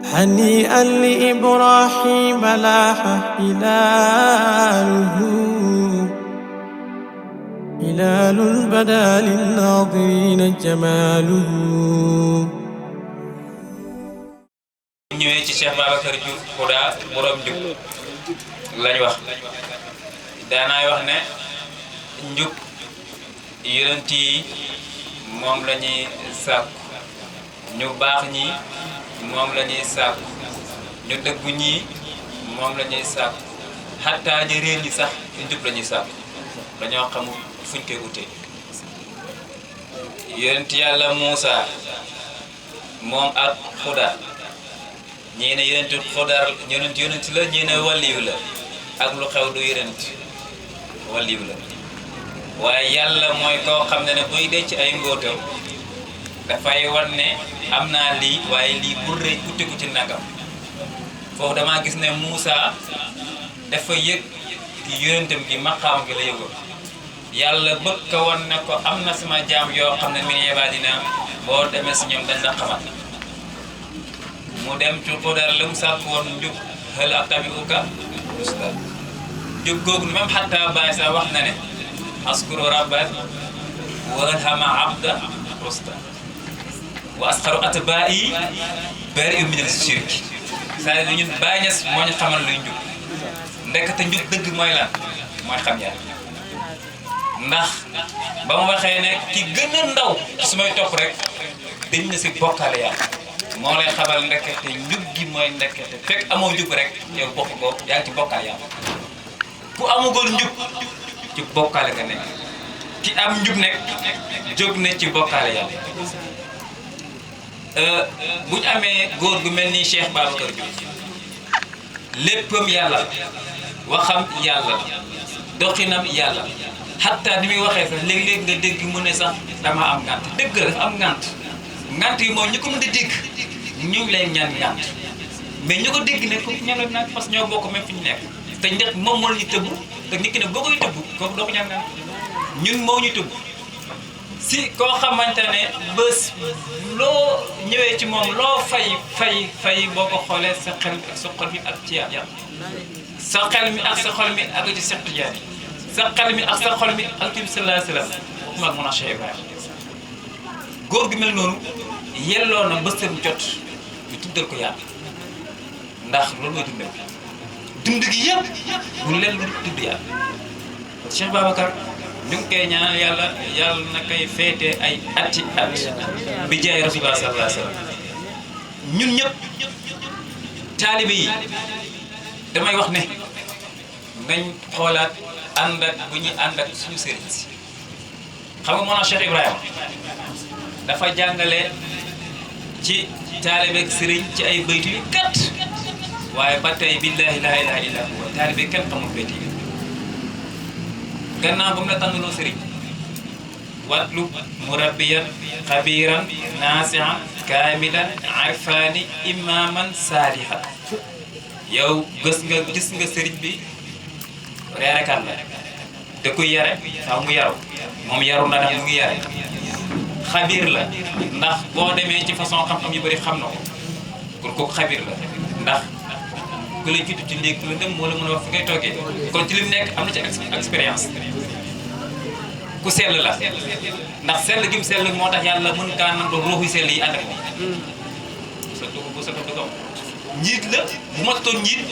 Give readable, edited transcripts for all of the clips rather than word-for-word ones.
هنيئا لإبراهيم لاح هلاله هلال بدا للناظرين جماله. ñëwee ci Cheikh Babacar Diouf Kouda borom njub lañ wax daanaay wax ne njub yonent yi moom la ñuy sàkku ñu baax ñi moom la ñuy sàkku ñu dëggu ñi moom la ñuy sàkku xattaa ñu réer ñi sax njub la ñuy sàkku dañoo xamul fuñ koy utee. yonent yàlla Muusa moom ak Xuda ñii ne yonent Xudar yonent la ñii ne waliyu la ak lu xew du yonent waliyu la waaye yàlla mooy koo xam ne buy denc ay ngóotam dafay wan ne am naa lii waaye lii bu rëy ku tegu ci nagam foofu damaa gis ne Muusa dafa yëg ci yonentam gi maqaam gi la yëgoon yàlla bëgg ko wan ne ko am na sama jaam yoo xam ne min ibaadinaa boo demee si ñoom dañ la xamal mu dem ci Xudar la mu sàkk woon njub hal attabi'uka ustad njub googu même xataa Baay sax wax na ne askuru rabban wa alhama abda rusta wa asxaru atbaa'i bari'un mina shirki c'est-à-dire ñun Baay Ñas moo ñu xamal luy njub ndekete njub dëgg mooy lan mooy xam yàlla ndax ba mu waxee ne ki gën a ndaw su may topp rek dañ na si bokkaale yàlla moo lay xabal ndekete njub gi mooy ndekete fekk amoo njub rek yow bokk ko yaa ngi ci bokkaale yàlla ku amugul njub ci bokkaale nga nekk ki am njub nekk jóg ne ci bokkaale yàlla bu ñu amee góor gu mel ni Cheikh Babacar Diouf léppam yàlla waxam yàlla doxinam yàlla xatta ni muy waxee sax léeg-léeg nga dégg mu ne sax dama am ngànt dëgg la dafa am ngànt yi mooy ñu ko mën a dégg ñu ngi lay ñaan ngànt mais ñu ko dégg ne ko ñaan nag parce que ñoo bokk même fi ñu nekk te ndax moom moo la ñu tëbb te nit ki ne boo koy tëbb kooku doo ko ñaan ngànt ñun moo ñu tëbb si koo xamante ne bés loo ñëwee ci moom loo fay boo ko xoolee sa xel mi ak sa xol mi ak ci yàlla sa xel mi ak sa xol mi ak ci Seex Tijaan sa xel mi ak sa xol mi ak ci sallallahu alayhi wa sallam waxuma ak mën a Cheikh Ibrahima góor gi mel noonu yelloo na bësam jot ñu tuddal ko yàlla ndax loolu mooy dundam dund gi yëpp bu leen lu tudd yàlla Cheikh Babacar ñu ngi koy ñaan yàlla na koy féete ay ati at bi jaay Rasulullah sallallahu alayhi wa sallam ñun ñëpp taalibe yi damay wax ne nañ xoolaat ànd ak bu ñuy ànd ak suñu sëriñ si xam nga moo Cheikh Ibrahima dafa jàngale ci taalibeeg sëriñ ci ay baytu yu gàtt waaye ba tey billaahi laa ilaaha illaa huwa taalibe kenn xamul baytu yi gannaaw ba mu la tànnaloo sëriñ watlu murabbiyan xabiran naasihan kaamilan arfaani imaaman saalihan yow gis nga sëriñ bi reerekat la da koy yare faaw mu yaru moom yaru na ndax mu ngi yare xabiir la ndax boo demee ci façon xam-xam yu bëri xam na ko kon kooku xabiir la ndax ku la jiitu ci néeg la dem moo la mën a wax fi ngay toogee kon ci li mu nekk am na ci expérience ku sell la ndax sell gi mu sell moo tax yàlla mën kaa nandoo ruuxu sell yi ànd ak moom sa dugg bu sa dugg njiit la bu ma toon njiit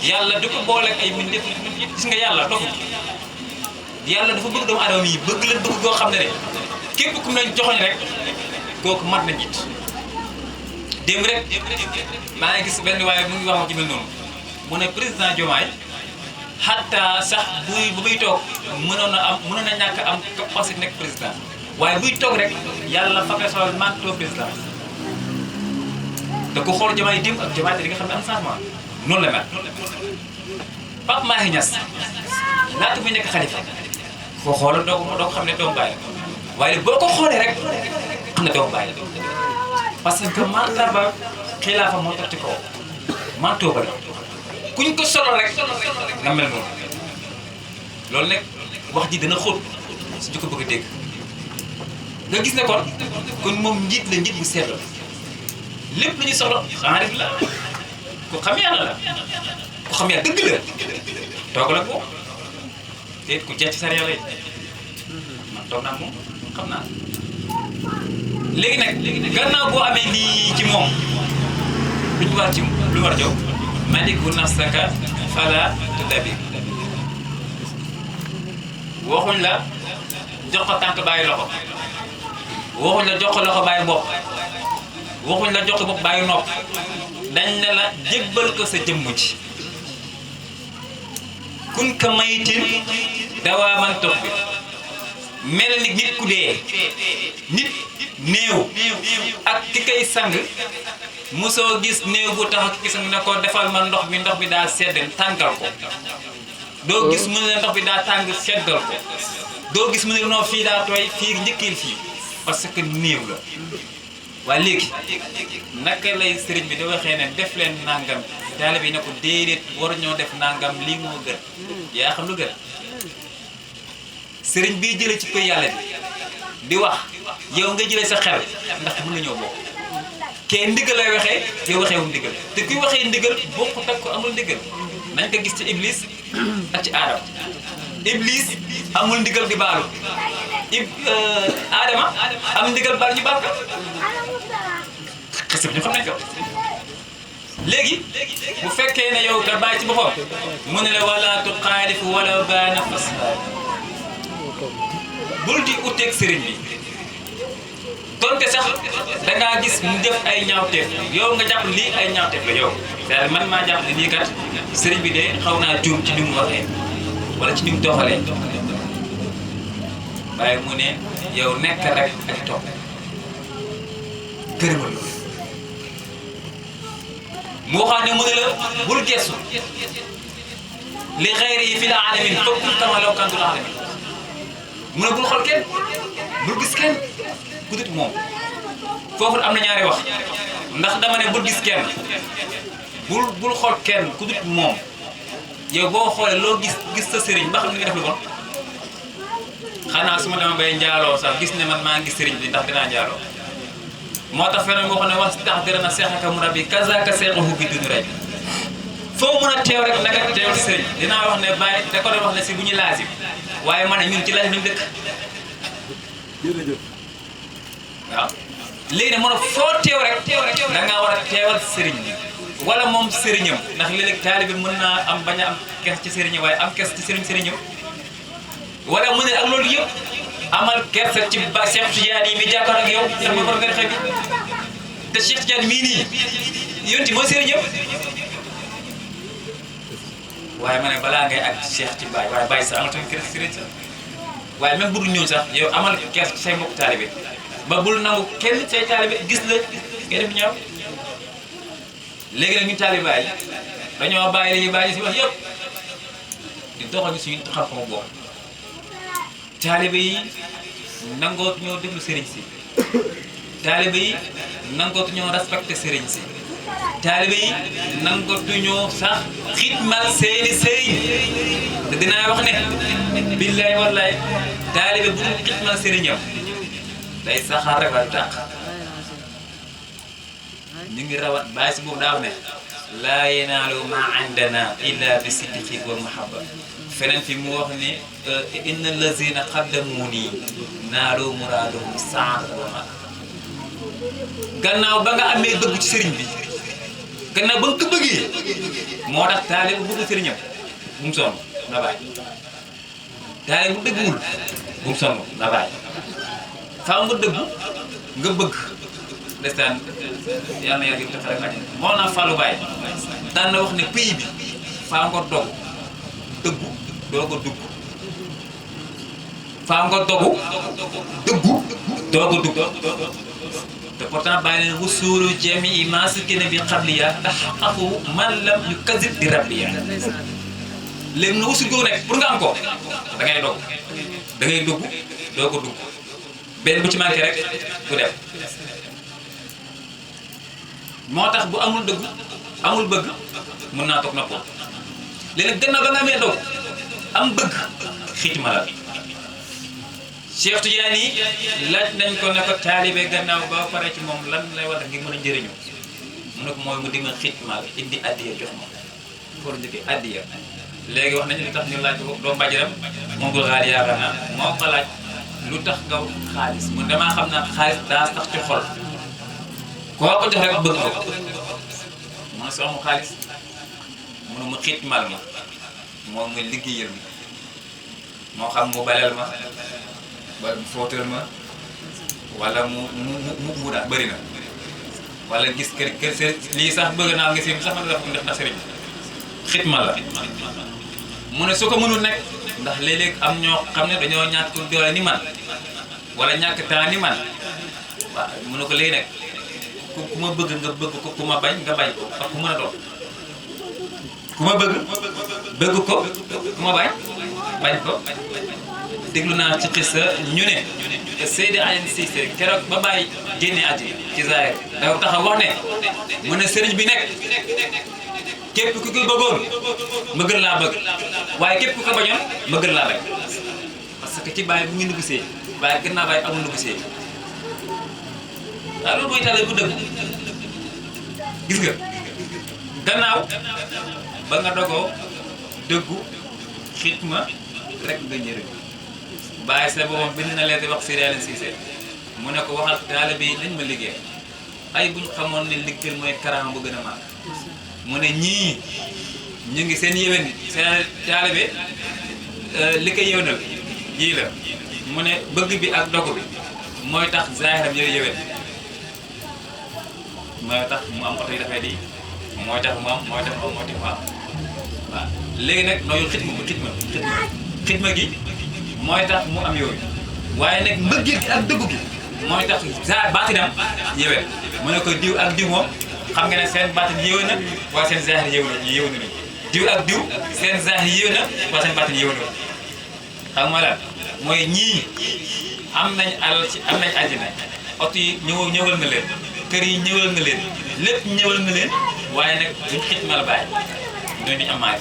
yàlla du ko booleeg ay mbindeef gis nga yàlla doxul yàlla dafa bëgg doomu aadama yi bëgg leen bëgg goo xam ne képp ku mu leen joxoñ rek kooku mat na njiit démb rek maa ngi gis benn waaye mu ngi wax ci mel noonu mu ne président Diomaye xatta sax bu muy toog mënoon na ñàkk am capacité nekk président waaye buy toog rek yàlla fa koy solal manteau président te ku xool Diomaye démb ak Diomaye te di nga xam ne am changement noonu la mel Pape Mahi Niass laata muy nekk xalifa foo xoolal doo ko xam ne doomu baay la waaye boo ko xoolee rek xam ne doomu baay la parce que martaba xilaafa moo tax ci kaw manteau ba la kuñ ko solo rek nga mel noonu loolu nag wax ji dana xóot su ñu ko bëgg a dégg nga gis ne kon moom njiit la njiit bu sell lépp lu ñu soxla xaarif la ku xam yàlla la ku xam yàlla dëgg la toog la ko te ku jeex ci sar yàlla yi man toog naa moom xam naa léegi nag gannaaw boo amee lii ci moom lu ñu war ci lu war jow maliku nafsaka fala tudabir waxuñ la jox ko tànk bàyyi loxo waxuñ la jox ko loxo bàyyi bopp waxuñ la jox ko bopp bàyyi nopp dañ ne la jébbal ko sa jëmm ji kun ka mayitin dawaaman tox bi mel ni nit ku dee nit néew ak ki koy sang mosoo gis néew bu tax ki sang ne ko defal ma ndox bi daa sedd tàngal ko doo gis mu ne ndox bi daa tàng seddal ko doo gis mu ne non fii daa tooy fii njëkkil fii parce que néew la waaye léegi naka lay sëriñ bi di waxee ne def leen nangam taalibe bi ne ko déedéet war ñoo def nangam lii moo gën yaa xam lu gën sëriñ bii jëlee ci koy yàlla bi di wax yow nga jëlee sa xel ndax mën nañoo bokk kee ndigal lay waxee yow waxeewu ndigal te kuy waxee ndigal bokkut ak ko amul ndigal nañ ko gis ci iblis ak ci aadama iblis amul ndigal di baalu aadama am ndigal baal ñu baal ko xasib ñu xam nañ ko léegi bu fekkee ne yow ka bàyyi ci boppam mu ne la wala tuxaalifu wala baana fas bul di uteeg sëriñ bi donte sax dangaa gis mu def ay ñaawteef yow nga jàpp lii ay ñaawteef la yow c'est-à-dire man maa jàpp ne lii kat sëriñ bi de xaw naa juum ci ni mu waxee wala ci ni mu doxalee waaye mu ne yow nekk rek ak topp gërëmal loolu mu waxaat ne mu ne la bul gestu li xayri yi fi la alamin fokk kama law kantul alamin mu ne bul xool kenn bul gis kenn ku dut moom foofu am na ñaari wax ndax dama ne bul gis kenn bul xool kenn ku dut moom yow boo xoolee loo gis sa sëriñ ba xam ni nga def lu bon xanaa su ma dama bay njaaloo sax gis ne man maa ngi sëriñ bi ndax dinaa njaaloo moo tax feneen moo xam ne wax tax dara na seexaka mu rabbi kazaka seexahu bi dunu rek foo mën a teew rek naka teewal sëriñ dinaa wax ne bàyyi da ko doon wax ne si bu ñu laazim waaye ma ne ñun ci laazim lañu dëkk waaw léegi nag mën a foo teew rek da ngaa war a teewal sëriñ bi wala moom sëriñam ndax léeg-léeg taalibe mën naa am bañ a am kes ci sëriñam waaye am kes ci sëriñam wala mu ne ak loolu yëpp amal kersa ci ba Cheikh Tidiane yi mi jàkkaarloo ak yow ndax ma war nga xëy bi te Cheikh Tidiane mii nii yonti mooy sëriñam waaye ma ne balaa ngay ak Cheikh ci Baye waaye Baye sa amal tamit kersa sëriñ sa waaye même bu dul ñëw sax yow amal kersa ci say mbokk taalibe ba bul nangu kenn say taalibe gis la ngay def ñaaw léegi nag ñu taalibe yi dañoo bàyyi la ñuy bàyyi si wax yëpp di doxal ñu suñu xam-xamu bopp taalibe yi nangootu ñoo déglu sëriñ si taalibe yi nangootu ñoo respecté sëriñ si taalibe yi nangootu ñoo sax xitmal seeni sëriñ te dinaa wax ne billaay wallaay taalibe bu dul xitmal sëriñam day saxaar rek wala tàq ñu ngi rawat bàyyi si boobu daaw ne laa yenaalu ma indana illa bi siddiqi wal mahabba feneen fi mu wax ne inna lazina qaddamuni naalu muraadahum saadata wa ma gannaaw ba nga amee dëgg ci sëriñ bi gannaaw ba nga ko bëggee moo tax taalibe bu bëgg sëriñam bu mu sonn na bàyyi taalibe bu dëggul bu mu sonn na bàyyi faaw nga dëggu nga bëgg ndeysaan yàlla na yàlla yëpp taxare ak moo naa Fallou Baye daan na wax ne pays bi faa nga dogu dëggu doo ko dugg faa nga dogu dëggu doo ko dugg te pourtant bàyyi leen wusuulu jami masikina bi xabliya taxaqaqu man lam yu kasib di rabbiya léegi na wusul googu nekk pour nga am ko da ngay dogu da ngay dugg doo ko dugg benn bu ci manqué rek du dem moo tax bu amul dëgg amul bëgg mën naa toog noppoo léegi gannaaw ba nga amee dog am bëgg xitma la Cheikh Tidiane yi laaj nañ ko ne ko taalibe gannaaw ba pare ci moom lan lay war a ngir mën a njëriñu mu ne ko mooy mu di ma xitmaal indi addiya jox ma pour njëkk addiya léegi wax nañu li tax ñu laaj ko doo mbàjjaram moom dul xaal yaakaar naa moo ko laaj lu tax nga xaalis mu damaa xam naa xaalis daa sax ci xol koo ko jox rek bëgg nga ko mu ne soo mu xaalis mu ne mu xitmaal ma moom mu liggéeyal ma moo xam mu baleel ma wala mu fóotal ma wala mu daal bëri na wala gis kër lii sax bëgg naa nga si sax ma def ndax sëriñ xitma la mu ne su ko mënul nekk ndax léeg-léeg am ñoo xam ne dañoo ñàkk doole ni man wala ñàkk temps ni man waaw mu ne ko léegi nag ku ma bëgg nga bëgg ko ku ma bañ nga bañ ko ak ku mën a doon ku ma bëgg ko ku ma bañ ko déglu naa ci xissa ñu ne Seydi Aliou Cissé keroog ba bàyyi génne àddina ci Zaire dafa taxaw wax ne mu ne sëriñ bi nekk képp ku ko bëggoon ma gën laa bëgg waaye képp ku ko bañoon ma gën laa bañ parce que ci bàyyi bu ngi nugg see bàyyi gën naa bàyyi amul nugg see waaw loolu mooy taale bu dëgg gis nga gannaaw ba nga dogoo dëggu xitma rek nga njëriñ bàyyi sa boppam bind na leen di wax Seydi Aliou Cissé mu ne ko waxal taalibe yi nañ ma liggéey ay buñ xamoon ne liggéey mooy karaama bu gën a màgg mu ne ñii ñu ngi seen yéwén seen taalibe li ko yéwénal yii la mu ne bëgg bi ak dogu bi mooy tax zaahiram yooyu yéwén mooy tax mu am oto yi dafay di mooy tax mu am waaw léegi nag nooyu xitma gi mooy tax mu am yooyu waaye nag mbëggeel gi ak dëggu gi mooy tax baatinam yéwén mu ne ko diw ak diw moom xam nga ne seen baatin yéwén na waaye seen zahir yéwén na diw ak diw seen zahir yéwén na waaye seen baatin yéwén na xam nga lan mooy ñii am nañ alal ci am nañ àddina oto yi ñëwal na leen kër yi ñëwal na leen lépp ñëwal na leen waaye nag duñ xitmal bàyyi duñ am maay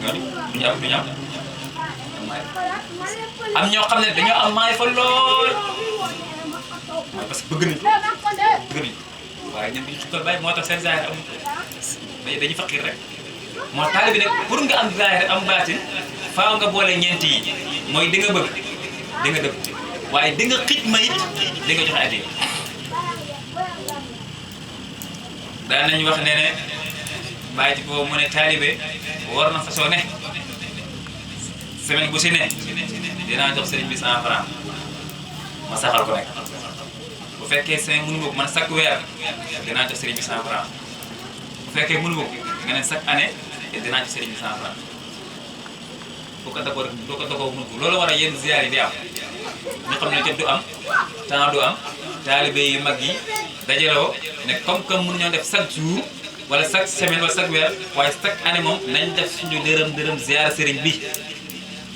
duñu am am ñoo xam ne dañoo am maay fa lool mooy parce que bëgg nañ waaye ñun duñu xitmal bàyyi moo tax seen zahir am dañuy faqir rek moo taalibe bi nag pour nga am zahir am baatin faaw nga boole ñeenti yi mooy di nga bëgg di nga dëgg waaye di nga xitma it di nga joxe addiya daan nañu wax ne bàyyi ci boobu mu ne taalibe war na fasoo ne semaine bu si ne dinaa jox sëriñ bi 100 francs ma saxal ko rek bu fekkee semaine mënu ma man chaque weer dinaa jox sëriñ bi 100 francs bu fekkee mënu ma nga ne chaque année dinaa jox sëriñ bi 100 francs boo ko dogoo mënu ko loolu war a yenn ziyaar yi di am ñu xam ne jot du am temps du am taalibe yu mag yi dajaloo ne comme mënu ñoo def chaque jour wala chaque semaine wala chaque weer waaye chaque année moom nañ def suñu dërëm ziyaara sëriñ bi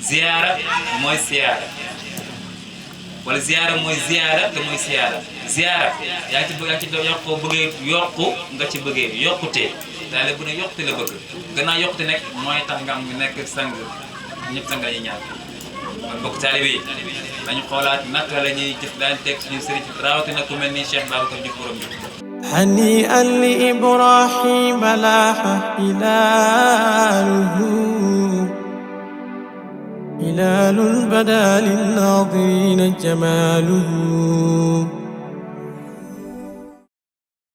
ziyaara mooy siyaara wala ziyaara mooy ziyaara te mooy siyaara ziyaara yaa ngi ci bëggee yokku nga ci bëggee yokkutee daal bu ne yokkute la bëgg gannaaw yokkute nekk mooy tax nga am nekk sang ñëpp sang lañuy ñaan kon bokk taalibe yi dañu xoolaat naka la ñuy jëf daan teg suñu sëriñ rawatina ku mel ni Cheikh Babacar Diouf borom Diouf هنيئا لإبراهيم لاح هلال بدا للناظرين جماله